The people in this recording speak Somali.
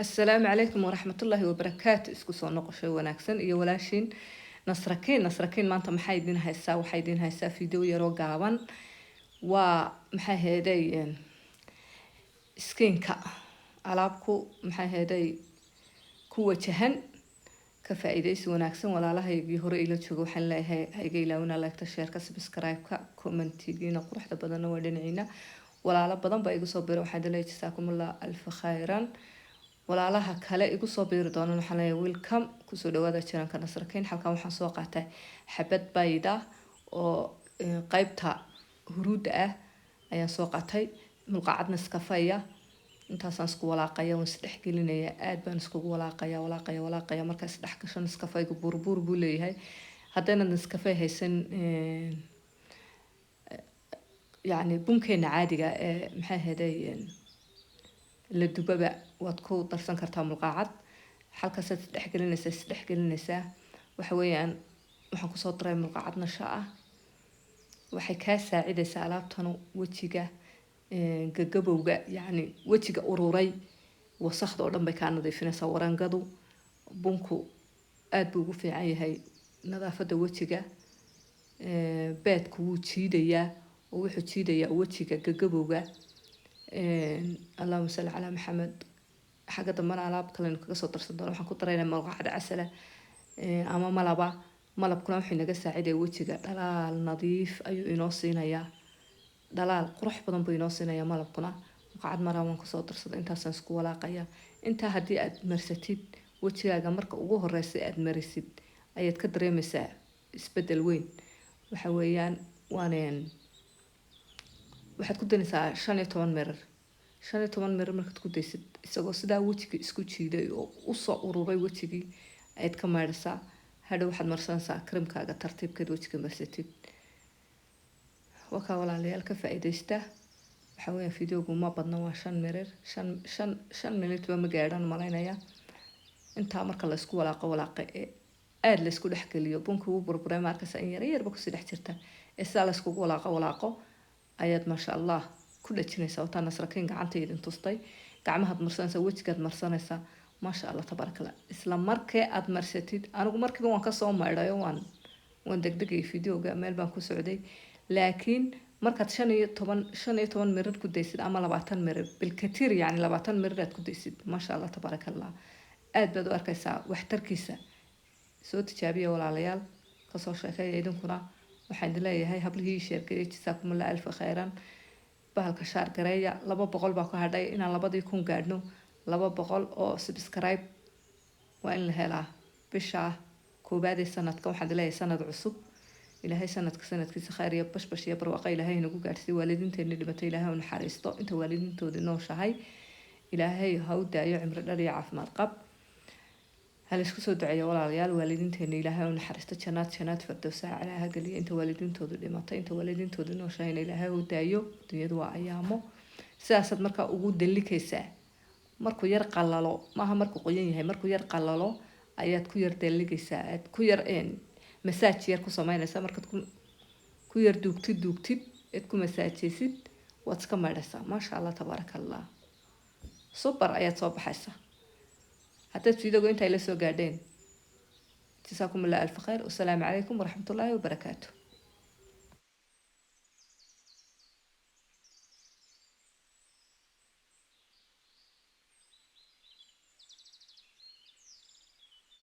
Asalaamu calaykum waraxmatullaahi wabarakaatu. Isku soo noqosho wanaagsan iyo walaashiin Nasrakiin. Nasrakiin maanta maxaa idin haysaa? Waxaa idin haysaa video yaroo gaaban. Waa maxay heeday skinka alaabku maxay heeday ku wajahan. Ka faa-iideysi wanaagsan. Walaalahaygii hore ila jooga waxaan leeyahay ha iga ilaawina liketa, shareka, subscribe-ka, commentigiina quruxda badanna waa dhinaciina. Walaalo badan baa igu soo biira, waxaan idin leeyahay jasaakumullah alfa khayran. Walaalaha kale igu soo biiri doonaan waxaan leeyahay welcome, kusoo dhawaada channelka Nasrakiin. Halkan waxaan soo qaatay xabad bayda oo qeybta huruudda ah ayaan soo qaatay, mulqacad Nescafeya. Intaasaan isku walaaqaya, waan isdhex gelinaya, aad baan iskugu walaaqaya, walaaqaya, walaaqaya. Markaa isdhex gasho, Nescafeyga buurbuur buu leeyahay. Haddaynad Nescafe haysan, yacni bunkeena caadiga ee maxay ahaday la dubaba waad ku darsan kartaa mulqaacad. Halkaasaad isdhex gelinaysaa, isdhex gelinaysaa. Waxa weeyaan waxaan kusoo daray mulqaacad nasha ah. Waxay kaa saacidaysaa alaabtanu wejiga gagabowga, yacni wejiga ururay, wasakda oo dhan bay kaa nadiifinaysaa. Warangadu, bunku aada buu ugu fiican yahay nadaafadda wejiga. Beedku wuu jiidayaa oo wuxuu jiidayaa wejiga gagabowga. Allahuma salli calaa Maxamed. Xagga dambena alaab kalenu kaga soo darsan doona. Waxaan ku daraynaa malqacad casala ama malaba. Malabkuna wuxuu inaga saacidaya wejiga dhalaal nadiif ayuu inoo siinayaa, dhalaal qurux badan buu inoo siinayaa malabkuna. Malqacad maraa waan kusoo darsaday. Intaasaan isku walaaqaya. Intaa haddii aad marsatid wejigaaga, marka ugu horeysa aad marisid ayaad ka dareemeysaa isbedel weyn. Waxa weeyaan waan waxaad ku danaysaa 15 mirir. 15 mirir markaad ku daysid, isagoo sidaa wejiga isku jiiday oo usoo ururay wejigii ayaad ka maydhaysaa. Hadhow waxaad marsanaysaa creamkaaga tartiibkeed wejiga marsatid. Wakaa walaalayaal, ka faa-iideysta. Waxaa weeyaan videogu ma badna, waa 5 mirir, shan minute ba ma gaadhan malaynaya. Intaa marka laysku walaaqo walaaqa ee aada laysku dhexgeliyo, bunka wuu burburay, ma arkaysa in yara yarba kusii dhex jirta, ee sidaa layskugu walaaqo walaaqo ayaad maasha Allah ku dhajinaysaa. Wataa Nasrakiin gacanta idin tustay. Gacmahaad marsanaysaa, wejigaad marsanaysaa. Maasha Allah, tabaarakallah. Isla markee aad marsatid, anigu markiiba waan kasoo maydhayo, waan degdegay videoga, meel baan ku socday. Laakiin markaad 15 mirir ku daysid ama 20 mirir bilkatiir, yacni 20 mirir aad ku daysid, maasha Allah, tabaarakallah, aad baad u arkaysaa waxtarkiisa. Soo tijaabiya walaalayaal, kasoo sheekeeya idinkuna. Waxaan idin leeyahay hablihii sharegareey, jasaakumullah alfa khayran. Bahalka share gareeya. 200 baa ku hadhay inaan 2000 gaadhno. 200 oo subscribe waa in la helaa bisha koowaad ee sanadka. Waxaan idin leeyahay sanad cusub Ilaahay sanadka sanadkiisa khayr iyo bashbash iyo barwaaqo Ilaahay nagu gaadhsiiyo. Waalidiinteeni dhimatay Ilaahay u naxariisto. Inta waalidiintoodii nooshahay Ilaahay ha u daayo cimri dhar iyo caafimaad qab. Ha laysku soo duceeyo walaalayaal. Waalidiinteena Ilaahay u naxariisto, janaad fardowsaha calaa ha geliyo inta waalidiintoodu dhimatay. Inta waalidiintoodu nooshahayna Ilaahay u daayo. Dunyadu waa ayaamo. Sidaasaad markaa ugu dalikaysaa. Markuu yar qalalo, maaha markuu qoyan yahay, markuu yar qalalo ayaad ku yar daligaysaa, aad ku yar massage yar ku sameynaysaa. Markaad ku yar duugtid duugtid eed ku masaajeysid, waad iska maydhaysaa. Maasha Allah, tabaaraka Allah, super ayaad soo baxaysaa. Haddaad videoga inta ay la soo gaadheen, jasaakum allah alfa khayr. Wasalaamu calaykum waraxmatullaahi wabarakaatu.